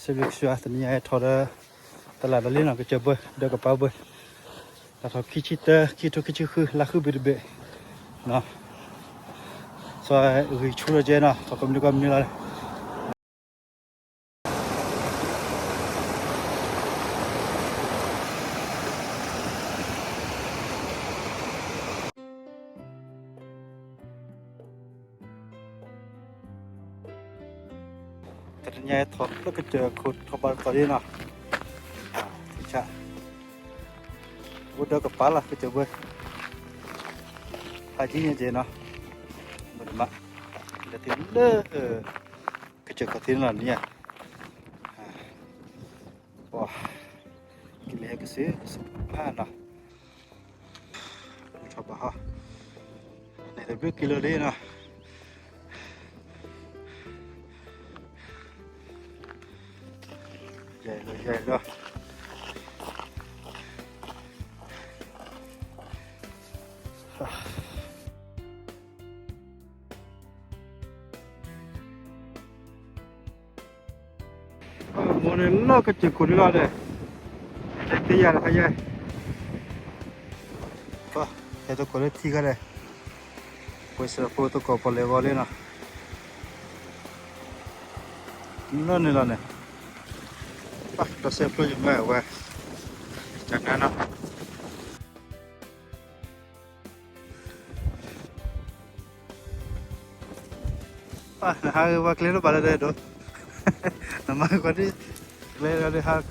စံးဘျုးကစၢ်ယွၤ တနံၤအံၤထီၣ်ဒီး တလးဒီးလံနီၤ ကစၢၢ်ဘၢ ဒၢးကပၤဘၢ တၢ်ထီၣ်ခံဆံတၢ ခံထိခံဆံဃု လါဃုဘ့ၣ်တဘ့ၣ်နီၤ စီၤဂံၢ်ဆူၣ်ဒီးကဲနီၤ ထီၣ်ကိးမုၢ်နံၤကိးမုၢ်နံၤလီၤ တနံၤအံၤထီၣ်လၢ ကစၢၢ်ခိၣ်ထီၣ်ဘးတတီၤလံနီၤ အိၣ်ဒၢးကပၤလီၤ ကစၢၢ်ဘၢ ဟးကံၣ်ညါက့ၤနီၤ မ့ၢ်တမး လဲၤတုၤလၢ ကစၢၢ်ခိၣ်ထံးန့ၣ်လီၤန့ၣ် ပှၤ ကလဲၤကစု ကစုဖးနီၤ ထီၣ်ဘးဟီ န့ၣ်တဘျုးကံလိလံနီၤ ယဲၢ်လီၤ ယဲၢ်လီၤ မိၢ်န့ၣ်လီၤကစၢၢ်ခိၣ်ဒံးလီၤဒီး တသ့ယၤတခါယဲ ဟဲသကိးလၢထံခါဒီး ပှဲၤစၢၤဖိသကိးပီၣ်လဲၣ်ဂီၤလံနီၤ လီၤန့ၣ်လီၤန့ၣ် ပၢ်ဒီးစဲးဖျိယမ့ၢ်ဝဲ တၢ်နါနီၤ ပၢ်နဟးဂ့ၤဝဲကျဲလၢဘၣ်လၢဒဲးဒိး နမၤကီးဒ် ကျဲလၢဒ်ဟး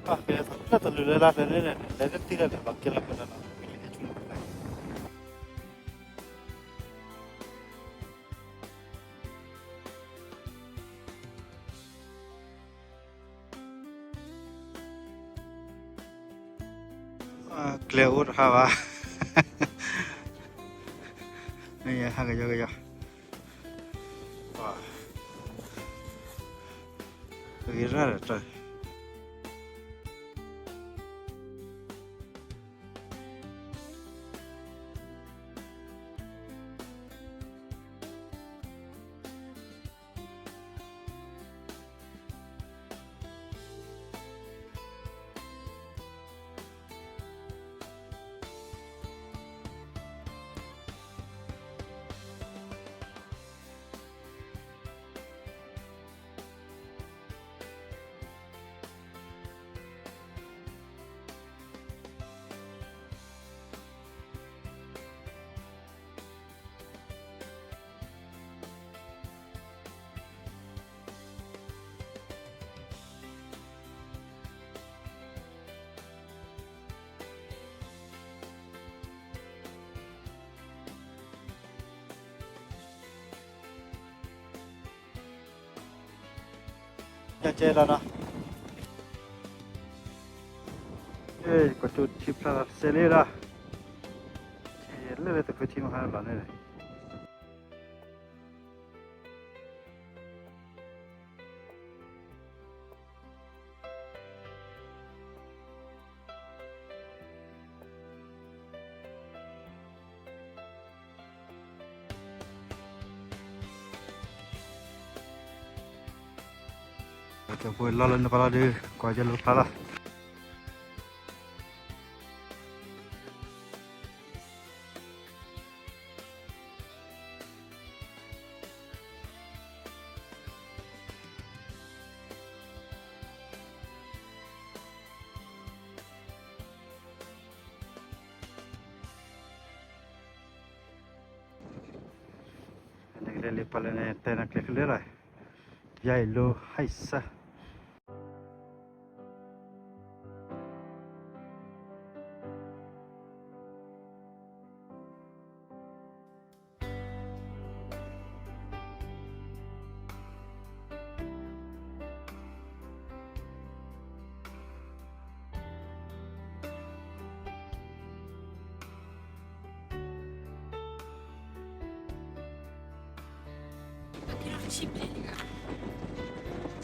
ပၢ်ကဲလၢတလူၤလၢလါဖဲန့ၣ် လဲၤလၢတံၢ်လၢန့ၣ် ဘၣ်ကဲလၢဖဲန့ၣ်လီၤ ကျဲအိၣ်တဟါဘၣ် မ့ၢ်ယဟးကယီကယီ ဂ့ၤရၣ်ဒီးတၢ် ကဲလီၤနီၤ ကွၢ်ထူၣ်ထံဖျါလီၤစဲးလံဒီး လၢလၢတဖုထံမဟါလီၤန့ၣ် ကပှဲၤလီၤလၢနပာ်လီၤဒုး ကွၢ်ကလိဖျါလီၤ နကလဲၤလံပာ်လၢန့ၣ် တဲနကျဲၤကလၢလီၤ ယၤအံၤလိဟဲစၢ်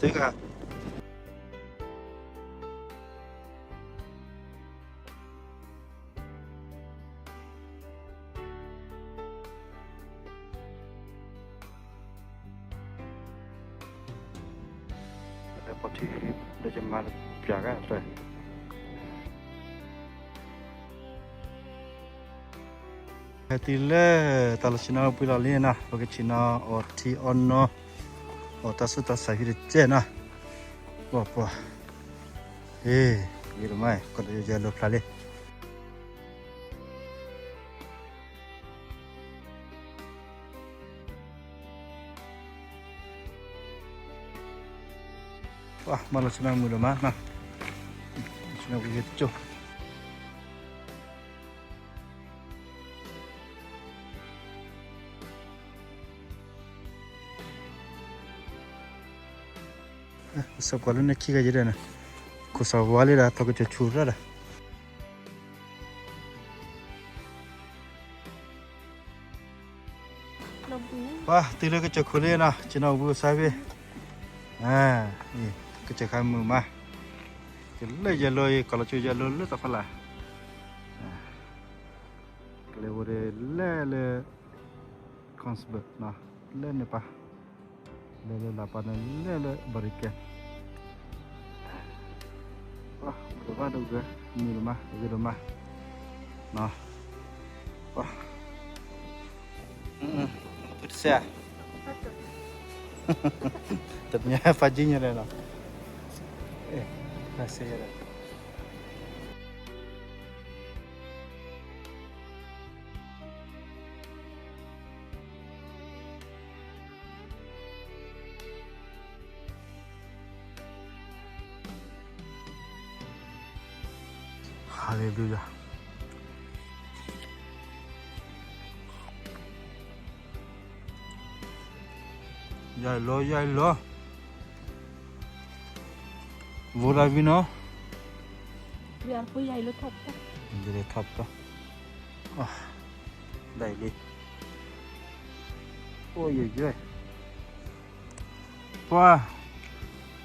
တဂၤ အီထံ ဒီးယမၤတပျးဂၤတဖျၢၣ် ဟဲတုၤလၢတၢ်လီၢ်ဆ့ၣ်နီၤပှဲၤလီၤလံနီၤ, ပကဆ့ၣ်နီၤအီထံအီနိ အီတၢ်ဆူးတၢ်ဆါဖဲတကဲနီၤ, ပှၤပှၤ, ဟ့ၣ်, ဂ့ၤဒိၣ်မး, ကီၢ်ဒီးယဲၢ်လိၤဖျါလံ. ပှၤမၤလီၤဆ့ၣ်နီၤမုာ်ဒိၣ်မးနီၤ, ဆ့ၣ်နီၤပှဲၤက့ၤတကၠိၢ်. ပစးပှၤလၢနခံဂၤယဲဒၣ်န့ၣ်, ခိၣ်စးဝါလံဒီး ထီၣ်ကစၢၢ်ဆူၣ်ရၣ်ဒီး ပှၤတုၤလၢကစၢၢ်ခိၣ်လံနီၤ, ဆ့ၣ်နီၤအိၣ်ဘှံးအိၣ်ဆါဖဲ, ကစၢၢ်ခါမုာ်မး, ကလၢယဲၢ်လိၤအံၤ ကီၢ်လီၤကၠိယဲၢ်လိၤလၢတၢ်ဖီလာ်, ကလဲၤအိၣ်ဒီးလဲၤလၢ Carlsberg နီၤ, လဲၤန့ၣ်ပၢ်, လဲၤလၢလၢ်ပၢ်န့ၣ် လဲၤလၢ Bergen, ပှၤဘၣ်ဒိဂ့ၤ, မုာ်ဒိၣ်မး ဂ့ၤဒိၣ်မး, ပှၤ, တစဲး, တမ့ၢ်ဖးကံညါဒီးနီၤ, ဖးစဲးဒီး Hallelujah. ယၤလီၤ ယၤလီၤ, ဝိုရဝိနီၤ, ယၤလီၤ ထီၣ်ပတၢ်, ဒၣ်လံ, အိၣ်ယဲၢ်ယဲၢ် ပှၤ,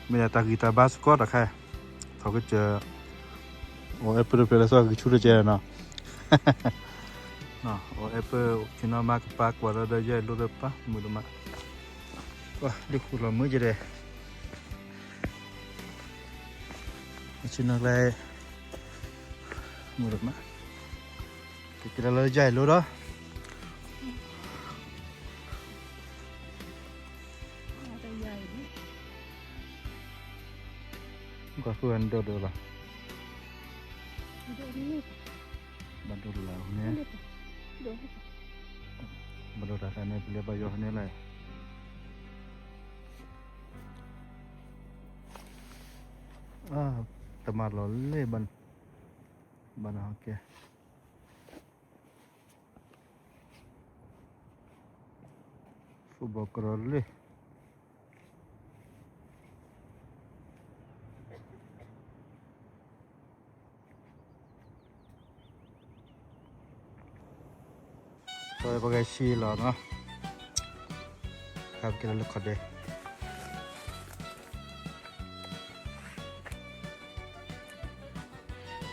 မ့ၢ်ဒၣ်တၢ်ဂံၢ်တၢ်ဘါစ့ၢ်ကီးတခါ, ထီၣ်ကစၢၢ်, အီၣ် apple တဖျၢၣ်လၢစီၤဂံၢ်ဆူၣ်တကဲနီၤ, အီၣ် apple ဆ့ၣ်နီၤမၤကပၤကွၢ်ဒီးဒီးယဲၢ်လိၤဒီးပၢ်မုာ်ဒိၣ်မး, ပှၤ ဒုးဃုာ်လီၤမုာ်ကဲဒဲး, ဆ့ၣ်နီၤကျဲ မုာ်ဒိၣ်မး, ကကဲလၢယဲၢ်လိၤဒီး ကွၢ်ဃုာ်အနဒိၣ်ဒိၣ်လီၤ, ဘၣ်ဒိၣ်လၢန့ၣ်, ဘၣ်ဒိၣ်တၢ်သးန့ၣ် ပလဲၤဘၣ်ယီၤန့ၣ်လီၤ, တမၤလီၤလၢဘၣ်, ဘၣ်နဟီကဲ football ကရီလၢ ပကဆံးလီၤနီၤ, ခါပက့ၤလၢခီၣ်ဒဲး,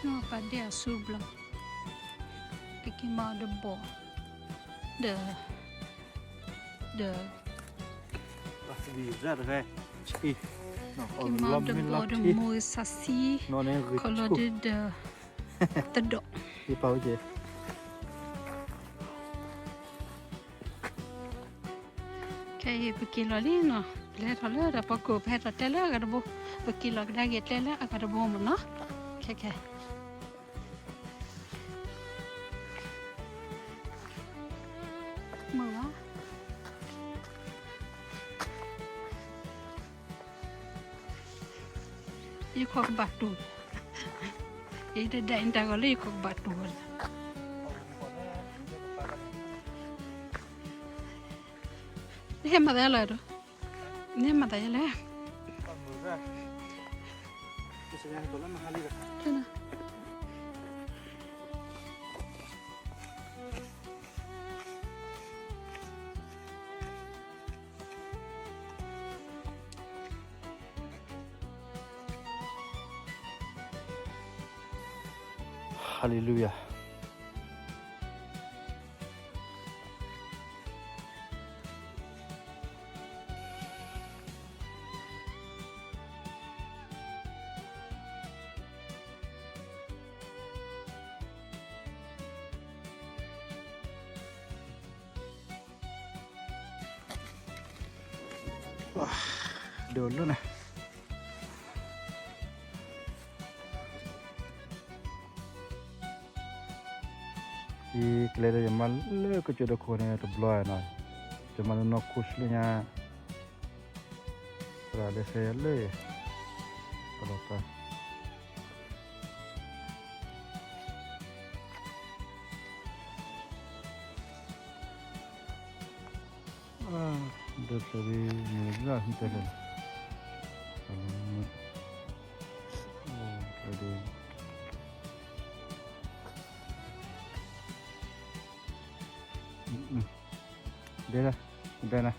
နီၢ်ပာ်ဒ့ၣ်အဆူဘျီ, ကက့ၤမၤအီၤဒီးဘီၣ်, ဒီး ဒီး ကမၤဒီးဘီၣ်ဒီးမိၢ်စးဆံ, ခီလီၤဒုဒီး တဒိၣ်, ခဲအံၤပက့ၤလီၤလံနီၤ, ပလဲၤထီၣ်လၢတၢ်ဖီခိၣ် ပဟဲထီၣ်တဲလၢအဂၤတဘိ, ပက့ၤလီၤကဒါက့ၤတဲလၢအဂၤတဘိမ့ၢ်နီၤ, ခဲခဲ မုာ်ဘၣ်, ယခိၣ်ကဘၣ်တူၢ်, ယတဒၣ်အံၤတၢ်ဂီၤလၢယခိၣ်ကဘၣ်တူၢ်ဝဲလီၤ, နဟဲမၤသးလီၤဒီး, နဟဲမၤသးယဲလဲၣ် Hallelujah. ဒိၣ်လၢန့ၣ် ယကျဲဒီးယမၤလၢကစၢၢ်ဒီခိၣ်န့ၣ်တဘျီနီၤ, ယမၤလၢနီၢ်ခိဆူညါ, သရၣ်လၢဖဲလၢ, ပလီၤပၢ် ဒ်ဖျၢၣ်ဒ်မုၢ်လၢ်ဟံၣ်တဲလဲၣ်, ဒ်လၢ, ဒ်န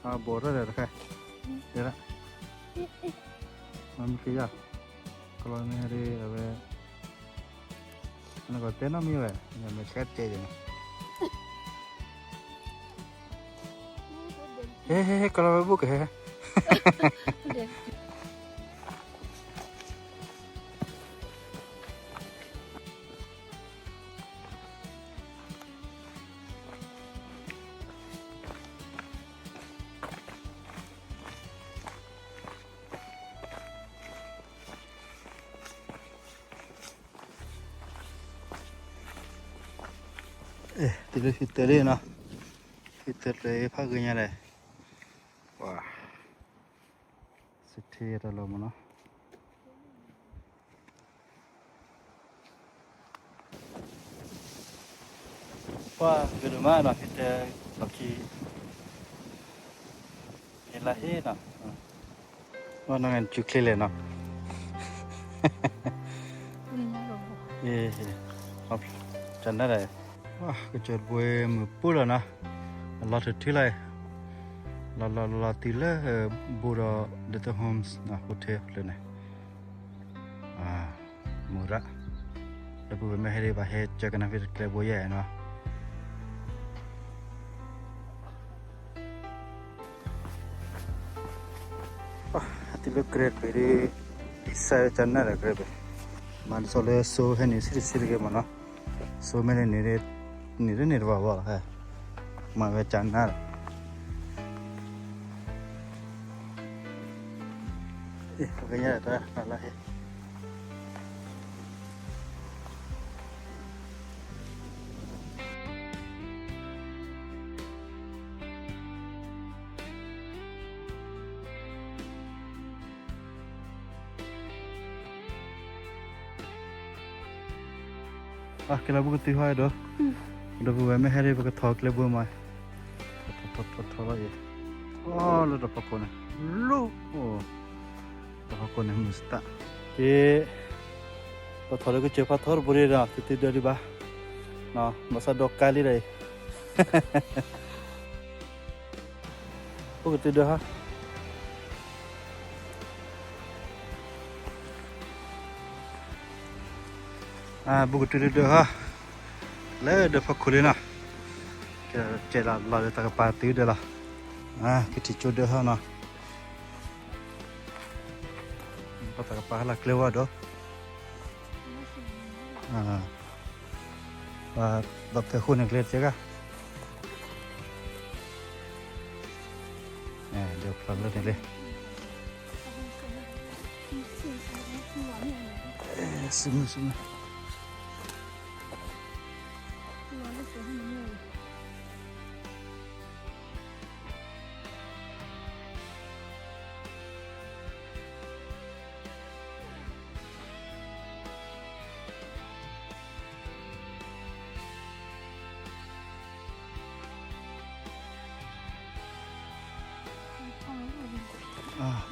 ၤ, ဘိးထီၣ်ဒီးတခါ, ဒ်လၢ, မ့ၢ်ကယၢ်, ကလီမ့ၢ်ဟဲဒ်အဝဲ နကတဲနီတမံၤဝဲ, နမ့ၢ်ဆဲးတဲယဲၢ်န့ၣ်, ဟဲ ဟဲ ဟဲ ကလီဝဲဘိၣ်ကဟဲ တုၤလၢဖံတဲလံနီၤ, ဖံတဲလၢဖးဂ့ၤညါလဲၣ်, ပှၤ, စထ့တၢ်လီၤမးနီၤ, ပှၤ, ဂ့ၤဒိၣ်မးနီၤ ဖံတဲ, လီၢ်ခံ ဟ့ၣ်လါဟ့ၣ်နီၤ, ဝဲနီၢ်န့ၣ် စုချ့လဲၣ်နီၤ, ကနၣ်ဒီး, ကစၢၢ်တဘိမုၢ်ပှၢ်လီၤနီၤ, အလီၤထူၣ်ထံလီၤ, လီၤလီၤလီၤတုၤလၢ ဘိဒီး Little Homes နီၤ hotel လၢန့ၣ်, မုၢ်ရၣ်, ဒီပုၢ်ဝဲၢ်မ့ၢ်ဟဲဒ်ဘၣ်ဟဲကၢကနၣ်ဖဲတကျဲဘိယဲၢ်နီၤ တုၤလၢ Great Bay ဒ်, အံၤစဲကနၣ်ဒီး Great Bay, မၤဒ်သိးလၢစိဟဲနုာ်ဆံးတဆံးတဂ့ၤမးနီၤ, စိမ့ၢ်လၢနုာ်, နုာ်လၢန့ၣ်တဘၣ်ဘၣ်လီၤ, မၤဝဲကနၣ်ဒီး, အ့ ပကညါတၢ်လၢဟဲ ကဲလီၤ ဘူးကတုၤဟီဒီး, ဒီပုၢ်ဝဲၢ်မ့ၢ်ဟဲဒ် ပကထီၣ်ကျဲဘိမး, ထီၣ်ထီၣ်ထီၣ်ထီၣ်လီၤအံၤ, အိ လၢတဖီခိၣ်န့ၣ်, လၢ, တဖီခိၣ်န့ၣ်မုၢ်စတၢ်, က့, ပထီၣ်လၢကစၢၢ်ဖးထီတဘိဒ်ဒီး တတုၤဒၢးဒံးဘၣ်, ဘၣ်ဆၣ်ဒီးကါလံဒီးအံၤ ပကတုၤဒၢးဟီ, ပကတုၤဒၢးဟီ, လၢဒၢးဖီခိၣ်လံနီၤ, ကဲလီၤလီၤဒီးတၢ်ကပၤတုၤဒၢးလီၤ, ကထံၣ်ကၠိဒၢးဟီနီၤ, ပတၢ်ကပၤဟဲလီၤကျဲဝဲဒီး ဒီးဖဲဃိန့ၣ်ကျဲတက့ၢ်, ဒီးဖျါလၢန့ၣ်လံ, စုမုၢ်စုမုၢ်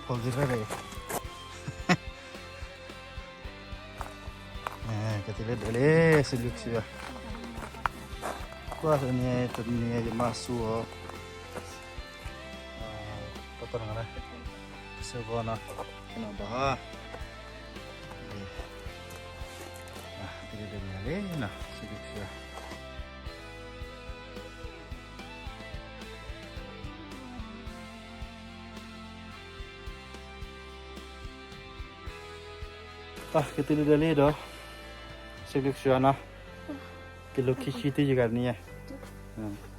ဖီဂ့ၤရၣ်ဒီး, ကတုၤလၢဒၢးလံ, စံးဘျုးကစၢ်ယွၤ, ကွၢ်န့ၣ် တနံၤယမၤဆူအီၤ, ပကနၣ်, ကစၢၢ်ဂီၤနီၤ, ကနၣ်ဘၣ်, တုၤလၢဒၢးလံနီၤ, စံးဘျုးကစၢ်ယွၤ ကတုၤလၢဒၢးလံဒီး, စံးဘျုးကစၢ်ယွၤနီၤ, ကလိၣ်ခံဆံတယုၢ်ဂၤတနံၤညါ, အ